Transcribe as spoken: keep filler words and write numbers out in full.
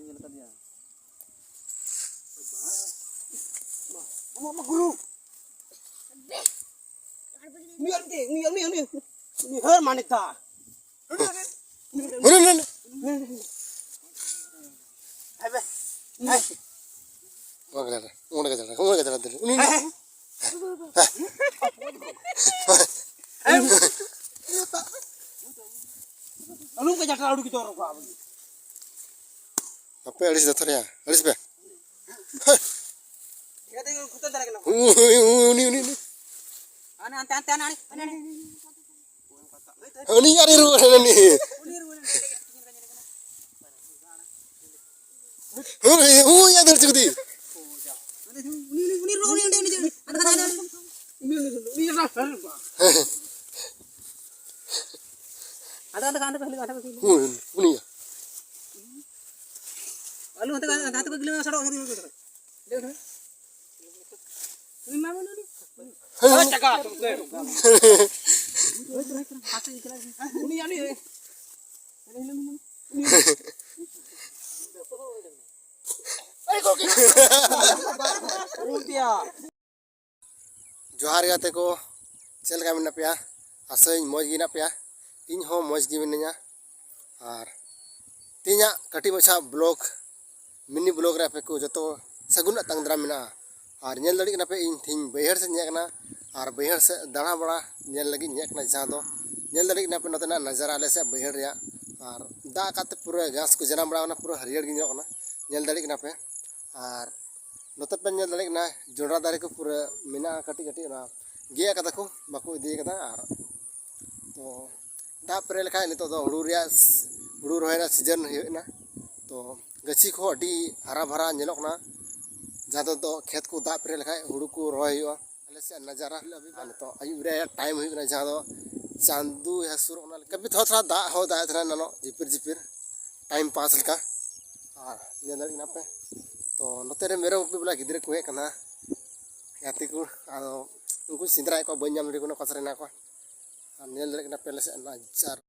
ᱧᱮᱞ ᱠᱟᱫᱮᱭᱟ᱾ ᱟᱢᱟᱜ ᱢᱟ ᱜᱩᱨᱩ᱾ ᱩᱱᱤ ᱟᱨ ᱢᱤᱫᱴᱮᱡ, ᱩᱱᱤ, ᱩᱱᱤ, ᱩᱱᱤ, ᱩᱱᱤ ᱦᱟᱹᱨ ᱢᱟᱱᱮ ᱛᱟ᱾ ᱩᱱᱤ, ᱩᱱᱤ, ᱩᱱᱤ᱾ ᱦᱮᱸ ᱵᱮ᱾ ᱦᱮᱸ᱾ ᱚᱸᱰᱮ ᱜᱮ ᱫᱟᱸᱲᱟ, ᱚᱸᱰᱮ ᱜᱮ ᱫᱟᱸᱲᱟ, ᱩᱱᱤ, ᱩᱱᱤ᱾ ᱦᱮᱸ᱾ ᱦᱮᱸ᱾ ᱟᱞᱚᱢ ᱠᱚ ᱡᱟᱴᱨᱟ ᱩᱰᱩᱠ ᱦᱚᱪᱚ ᱨᱚᱠᱚ ᱟᱵᱚ᱾ ᱟᱯᱮ ᱟᱹᱲᱤᱥ ᱫᱚ ᱛᱷᱚᱨᱮᱭᱟ, ᱟᱹᱲᱤᱥ ᱯᱮ᱾ ᱩᱱᱤ, ᱩᱱᱤ, ᱩᱱᱤ᱾ ᱦᱟᱱᱮ ᱦᱟᱱᱛᱮ, ᱦᱟᱱᱛᱮ, ᱦᱟᱱᱮ, ᱦᱟᱱᱮ, ᱦᱟᱱᱮ᱾ ᱩᱱᱤ ᱟᱨ ᱨᱩᱣᱟᱹᱲ ᱮᱱᱟ ᱩᱱᱤ᱾ ᱩᱱᱤ, ᱩᱱᱤ, ᱩᱱᱤ᱾ ᱦᱩᱭ, ᱦᱩᱭ, ᱟᱫᱚ ᱪᱩᱠᱫᱤ᱾ ᱩᱱᱤ, ᱩᱱᱤ, ᱩᱱᱤ, ᱩᱱᱤ, ᱩᱱᱤ, ᱩᱱᱤ, ᱩᱱᱤ, ᱩᱱᱤ, ᱩᱱᱤ, ᱩᱱᱤ, ᱩᱱᱤ, ᱩᱱᱤ, ᱩᱱᱤ, ᱩᱱᱤ, ᱩᱱᱤ, ᱩᱱᱤ, ᱩᱱᱤ, ᱩᱱᱤ, ᱩᱱᱤ, ᱦᱩᱸ, ᱩᱱᱤᱭᱟ᱾ ᱟᱞᱩ ᱦᱟᱱᱛᱮ, ᱦᱟᱱᱛᱮ ᱠᱚ ᱜᱤᱞᱟᱹᱣ ᱥᱟᱲᱚᱜ ᱠᱟᱱᱟ᱾ ᱦᱮᱸ᱾ ᱩᱱᱤ ᱢᱟ ᱵᱟᱹᱱᱩᱜ ᱩᱱᱤ᱾ ᱦᱮᱸ᱾ ᱪᱟᱠᱟ᱾ ᱩᱱᱤ, ᱩᱱᱤ᱾ ᱡᱚᱦᱟᱨ ᱜᱮ ᱜᱟᱛᱮ ᱠᱚ, ᱪᱮᱫ ᱞᱮᱠᱟ ᱢᱮᱱᱟᱜ ᱯᱮᱭᱟ? ᱟᱥᱟᱹᱧ ᱢᱚᱡᱽ ᱜᱮ ᱢᱮᱱᱟᱜ ᱯᱮᱭᱟ᱾ ᱤᱧ ᱦᱚᱸ ᱢᱚᱡᱽ ᱜᱮ ᱢᱤᱱᱟᱹᱧᱟ᱾ ᱟᱨ ᱛᱮᱦᱮᱧᱟᱜ ᱠᱟᱹᱴᱤᱡ ᱢᱟᱪᱷᱟ vlog, mini vlog ᱨᱮ ᱟᱯᱮ ᱠᱚ ᱡᱚᱛᱚ ᱥᱟᱹᱜᱩᱱ ᱟᱛᱟᱝ ᱫᱟᱨᱟᱢ ᱢᱮᱱᱟᱜᱼᱟ᱾ ᱟᱨ ᱧᱮᱞ ᱫᱟᱲᱮᱭᱟᱜ ᱠᱟᱱᱟ ᱯᱮ, ᱤᱧ ᱛᱮᱦᱮᱧ ᱵᱟᱹᱭᱦᱟᱹᱲ ᱥᱮᱫ ᱤᱧ ᱦᱮᱡ ᱟᱠᱟᱱᱟ᱾ ᱟᱨ ᱵᱟᱹᱭᱦᱟᱹᱲ ᱥᱮᱫ ᱫᱟᱬᱟ ᱵᱟᱲᱟ ᱧᱮᱞ ᱞᱟᱹᱜᱤᱫ ᱤᱧ ᱦᱮᱡ ᱠᱟᱱᱟ, ᱡᱟᱦᱟᱸ ᱫᱚ ᱧᱮᱞ ᱫᱟᱲᱮᱭᱟᱜ ᱠᱟᱱᱟ ᱯᱮ ᱱᱚᱛᱮᱱᱟᱜ ᱱᱟᱡᱟᱨᱟ ᱟᱞᱮ ᱥᱮᱫ ᱵᱟᱹᱭᱦᱟᱹᱲ ᱨᱮᱭᱟᱜ᱾ ᱟᱨ ᱫᱟᱜ ᱟᱠᱟᱫ ᱛᱮ ᱯᱩᱨᱟᱹ ᱜᱷᱟᱥ ᱠᱚ ᱡᱟᱱᱟᱢ ᱵᱟᱲᱟ ᱟᱠᱟᱱᱟ, ᱯᱩᱨᱟᱹ ᱦᱟᱹᱨᱭᱟᱹᱲ ᱜᱮ ᱧᱮᱞᱚᱜ ᱠᱟᱱᱟ, ᱧᱮᱞ ᱫᱟᱲᱮᱭᱟᱜ ᱠᱟᱱᱟ ᱯᱮ᱾ ᱟᱨ ᱱᱚᱛᱮ ᱯᱮ ᱧᱮᱞ ᱫᱟᱲᱮᱭᱟᱜ ᱠᱟᱱᱟ ᱡᱚᱱᱰᱨᱟ ᱫᱟᱨᱮ ᱠᱚ ᱯᱩᱨᱟᱹ ᱢᱮᱱᱟᱜᱼᱟ ᱠᱟᱹᱴᱤᱡ ᱠᱟᱹᱴᱤᱡ, ᱚᱱᱟ ᱜᱮᱫ ᱟᱠᱟᱫᱟ ᱠᱚ, ᱵᱟᱠᱚ ᱤᱫᱤ ᱟᱠᱟᱫᱟ᱾ ᱟᱨ ᱛᱚ ᱫᱟᱜ ᱯᱮᱨᱮᱡ ᱞᱮᱠᱷᱟᱡ ᱱᱤᱛᱚᱜ ᱫᱚ ᱦᱩᱲᱩ ᱨᱮᱭᱟᱜ, ᱦᱩᱲᱩ ᱨᱚᱦᱚᱭ ᱨᱮᱭᱟᱜ ᱥᱤᱡᱮᱱ ᱦᱩᱭᱩᱜ ᱮᱱᱟ᱾ ᱛᱚ ᱜᱟᱹᱪᱷᱤ ᱠᱚᱦᱚᱸ ᱟᱹᱰᱤ ᱦᱟᱨᱟ ᱵᱷᱟᱨᱟ ᱧᱮᱞᱚᱜ ᱠᱟᱱᱟ, ᱡᱟᱦᱟᱸ ᱫᱚ ᱱᱤᱛᱚᱜ ᱠᱷᱮᱛ ᱠᱚ ᱫᱟᱜ ᱯᱮᱨᱮᱡ ᱞᱮᱠᱷᱟᱡ ᱦᱩᱲᱩ ᱠᱚ ᱨᱚᱦᱚᱭ ᱦᱩᱭᱩᱜᱼᱟ᱾ ᱟᱞᱮ ᱥᱮᱫ ᱱᱟᱡᱟᱨᱟ᱾ ᱟᱨ ᱱᱤᱛᱚᱜ ᱟᱹᱭᱩᱵ ᱨᱮ ᱴᱟᱭᱤᱢ ᱦᱩᱭᱩᱜ ᱠᱟᱱᱟ, ᱡᱟᱦᱟᱸ ᱫᱚ ᱪᱟᱸᱫᱚ ᱦᱟᱹᱥᱩᱨᱚᱜ ᱠᱟᱱᱟ᱾ ᱠᱟᱹᱯᱤ ᱛᱷᱚᱲᱟ ᱛᱷᱚᱲᱟ ᱫᱟᱜ ᱦᱚᱸ ᱫᱟᱜ ᱮᱫ ᱛᱟᱦᱮᱱᱟ ᱮᱱᱟᱱᱚᱜ, ᱡᱷᱤᱯᱤᱨ ᱡᱷᱤᱯᱤᱨ, ᱴᱟᱭᱤᱢ ᱯᱟᱥ ᱞᱮᱠᱟ᱾ ᱟᱨ ᱧᱮᱞ ᱫᱟᱲᱮᱭᱟᱜ ᱠᱟᱱᱟ ᱯᱮ, ᱛᱚ ᱱᱚᱛᱮ ᱨᱮ ᱢᱮᱨᱚᱢ ᱜᱩᱯᱤ ᱵᱟᱞᱟ ᱜᱤᱫᱽᱨᱟᱹ ᱠᱚ ᱦᱮᱡ ᱠᱟᱱᱟ, ᱜᱟᱛᱮ ᱠᱚ᱾ ᱟᱫᱚ ᱩᱱᱠᱩ ᱥᱮᱸᱫᱽᱨᱟᱭᱮᱫ ᱠᱚᱣᱟ, ᱵᱟᱹᱧ ᱧᱟᱢ ᱫᱟᱲᱮ ᱠᱚ ᱠᱟᱱᱟ ᱚᱠᱟ ᱥᱮᱫ ᱨᱮ ᱦᱮᱱᱟᱜ ᱠᱚᱣᱟ᱾ ᱟᱨ ᱧᱮᱞ ᱫᱟᱲᱮᱭᱟᱜ ᱠᱟᱱᱟ ᱯᱮ ᱟᱞᱮ ᱥᱮᱫ ᱱᱟᱡᱟᱨᱟ᱾